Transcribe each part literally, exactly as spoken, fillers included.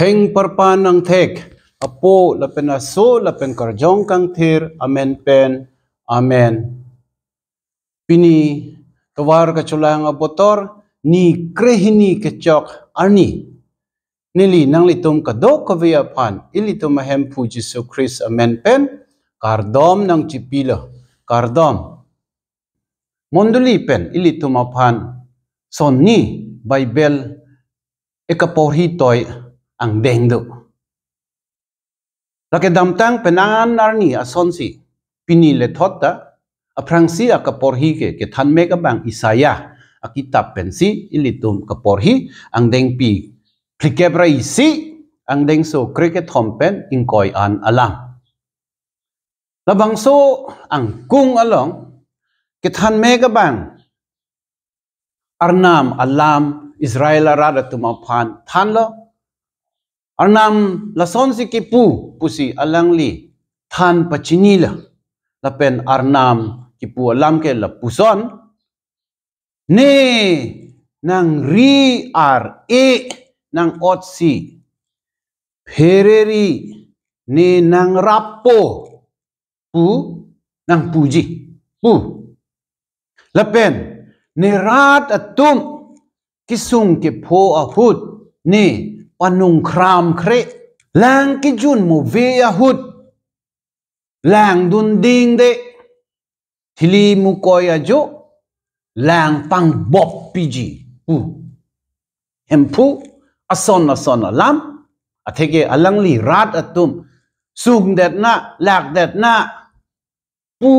Heng parpan angthek, Apo lapen Aso lapen Karjong Kangthir amen pen. Amen. Pini tovar kachelang abotor ni krehini kechok arni. Neli nanglitum kadokave aphan ilitum aHemphu Jisu Christ amen pen kardom nangchipilo, kardom. Mondoli pen ilitum aphan sonni Bible ekaporhi toi angdeng do. Lake damtang penang arni asonsi pini lethot ta aphrangsi akaporhi ke kethanmek abang Isaiah akitap pensi ilitum kaporhi, angdengpi phlikep ra isi, angdengso krekethom pen ingkoi an alam. Labangso angkung along kethanmek abang Arnam alam Israel arat atum aphan thanlo. Arnam lasonsi kipu pusi alangli than pachinilo. Lapen Arnam kipu alam ke lapuson: Ne nangri ar-e nang-otsi, phereri ne nangrappo pu nangpuji pu. Lapen ne rat atum kesung kepho ahut ne panung kramkre, lang kejun move ahut langdun dingde, thili mukoi ajo lang pangboppiji pu. Hemphu ason ason alam, atheke alangli rat atum sungdetna, lakdetna pu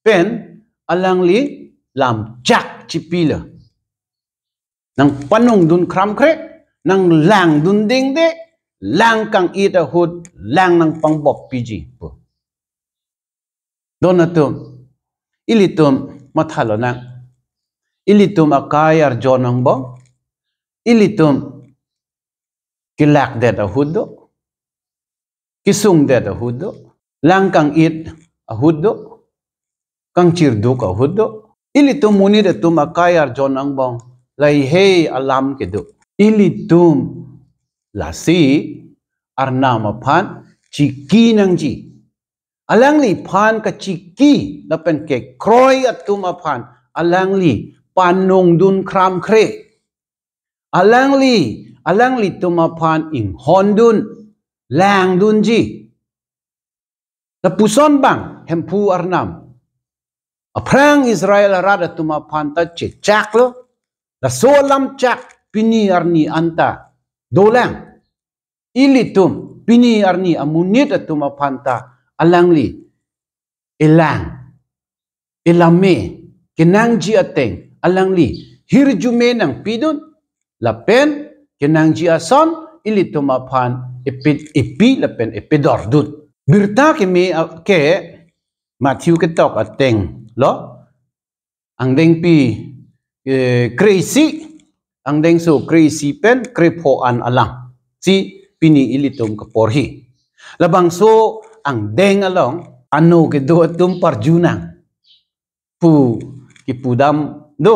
pen alangli lamchak chipilo. Nang panungdun kramkre, nang langdun dingde, lang kang-it ahut lang nangpangboppiji pu. Don atum, ilitum mathalonang. Ilitum akai arjon angbong. Ilitum kelakdet ahut do, kesungdet ahut do, lang kang-it ahut do, kangchirduk ahut do. Ilitum monit atum akai arjon angbong lahei alam kedo. Ilitum lasi Arnam aphan chiki nangji. Alangliphan kachiki lapen kekroi atum aphan alangli panungdun kramkre. Alangli, alanglitum aphan inghondun, langdunji. Lapuson bang Hemphu Arnam aphrang Israel arat atum aphan ta chechaklo. Laso alamchak pini arni anta dolang. Ilitum pini arni amonit atum aphan ta alangli elang, elame, kenangji ateng alangli hirjume nangpidun, lapen kenangji ason ilitum aphan epi, epi lapen epidordun. Birta keme a-, ke Matthew ketok atenglo, angdengpi, eh, kre-isi, angdengso kre-isi pen krepho an alam si pini ilitum kaporhi. Labangso angdeng along ano kedo atum parjunang pu kipudam do.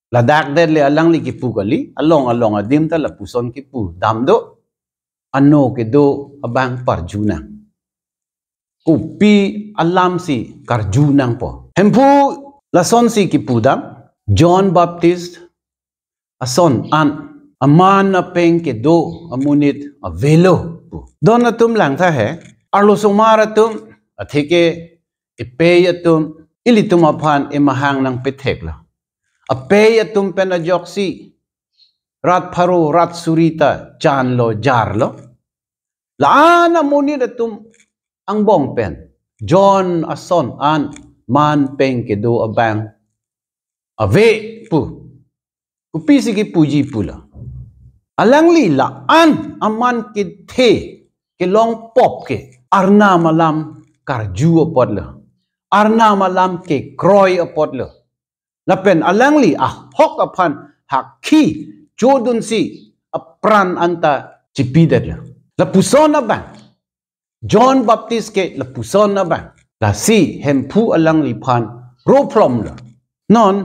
Ladak det le alangli kipu kali, along along adim ta lapuson kipudam do. Ano kedo abang parjunang. Kopi alamsi karjunangpo? Hemphu lasonsi kipudam: John Baptist ason an aman apeng kedo amonit avelo pu. Don atum langtha he, arlosomar atum, atheke epei atum, ilitum aphan emahang nangpetheklo. Apei atum pen ajoksi rat pharo rat suri ta chanlo jarlo. La-an amonit atum angbong pen John ason an man peng kedo abang ave pu. Kopisi kipuji pulo? Alangli la-an aman kethe kelongpop ke Arnam alam karju apotlo. Arnam alam kekroi apotlo. Lapen alangli ahok aphan hakhi chodunsi apran anta chipidetlo. Lapuson abang, John Baptist ke lapuson abang. Lasi Hemphu alangliphan rophlomlo. Non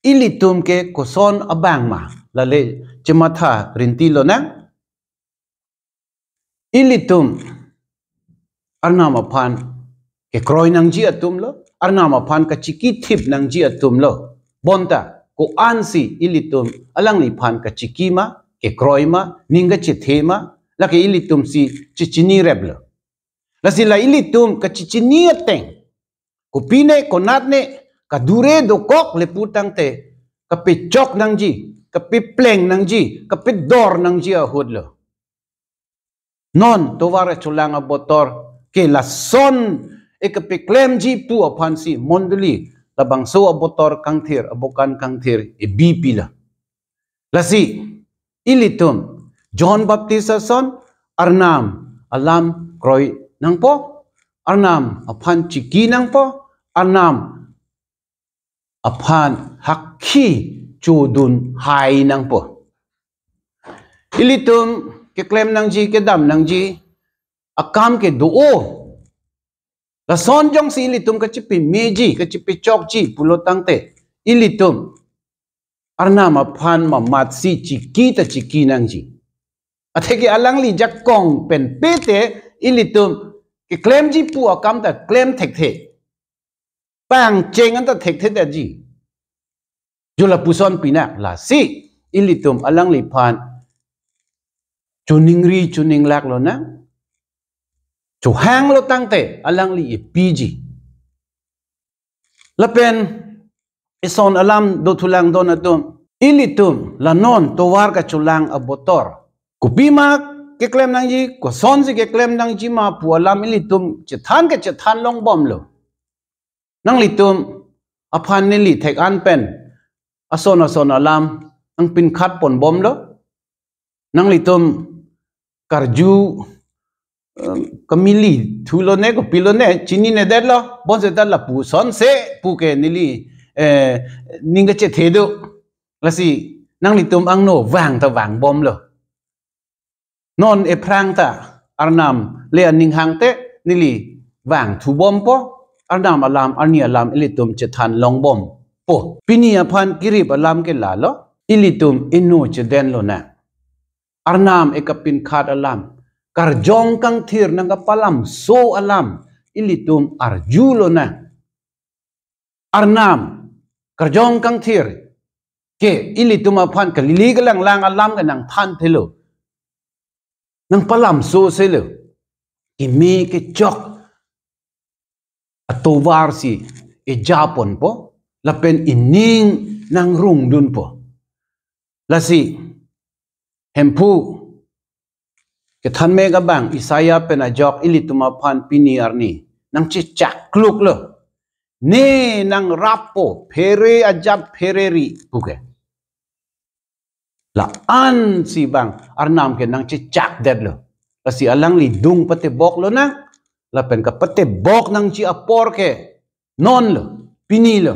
ilitum ke koson abang ma? Lale chematha rinti lonang. Ilitum Arnam aphan kekroi nangji atum lo, Arnam aphan kachikithip nangji atum lo. Bonta ko-ansi ilitum alangliphan kachiki ma, kekroi ma, ning kachethe ma, lake ilitum si chechini rep lo. Lasi la ilitum kachechini ateng, kopine konatne kadure dokok le putangte, kapechok nangji, kapepleng nangji, kapedor nangji ahut lo. Non tovar acholang abotor ke lason ekepeklemji pu aphansi mondoli labangso abotor kangthir, abokan kangthir ebi pilo. Lasi ilitum John Baptist ason Arnam alam kroi nangpo, Arnam aphan chiki nangpo, Arnam aphan hakhi chodun hai nangpo. Ilitum keklem nangji, kedam nangji akam ke do-o. Lason jongsi ilitum kachipemeji, kachipechokji pulo tangte, ilitum Arnam aphan mamatsi chiki ta chiki nangji. Atheke alangli jakong pen pete ilitum keklemji pu akam ta klem thekthe, pangcheng anta thekthe detji. Jula puson pinak, lasi ilitum alangliphan choningri choninglak lonang, chohanglo tangte alangli epiji. Lapen ison alam dothulang don atum, ilitum la non tovar kacholang abotor, kopima keklem nangji, kosonsi keklem nangji ma pu alam ilitum chethan kechethan longbomlo. Nanglitum aphan neli thek-an pen ason ason alam nangpinkhat ponbomlo. Nanglitum karju, em, kamili thu lone, kopi lone, chinine detlo, bonseta lapuson se pu ke neli, eh, ning kachethe do. Lasi nanglitum angno vang ta vangbomlo. Non ephrang ta Arnam le aning hangte neli vangthubompo, Arnam alam, arni alam ilitum chethan longbompo. Pini aphan kirip alam ke lalo, ilitum eno chedeng lonang. Arnam ekapinkhat alam, karjong kangthir nangkapalamso alam, ilitum arju lonang. Arnam karjong kangthir ke ilitum aphan kalili kalanglang alam ke nangthanthelo, nangpalamsoselo. Keme kechok atovarsi ejaponpo, lapen ining nangrungdunpo. Lasi Hemphu kethanmek abang Isaiah pen ajok ilitum aphan pini arni nangchechakluklo. Ne nangrappo phere ajat phereri puke. La-ansi bang Arnam ke nangchechakdetlo. Lasi alanglidung patebok lonang, lapen kapatebok nangji apor ke nonlo, pinilo.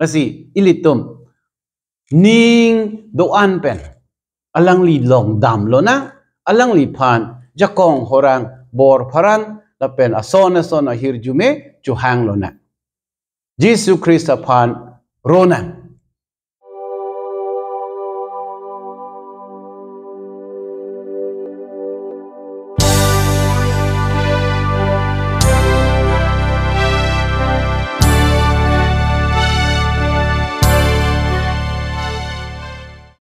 Lasi ilitum ning do-an pen alangli longdam lonang, alangliphan jakong horang bor pharan lapen ason ason ahirjume chohang lonang. Jisu Khrista aphan ronang.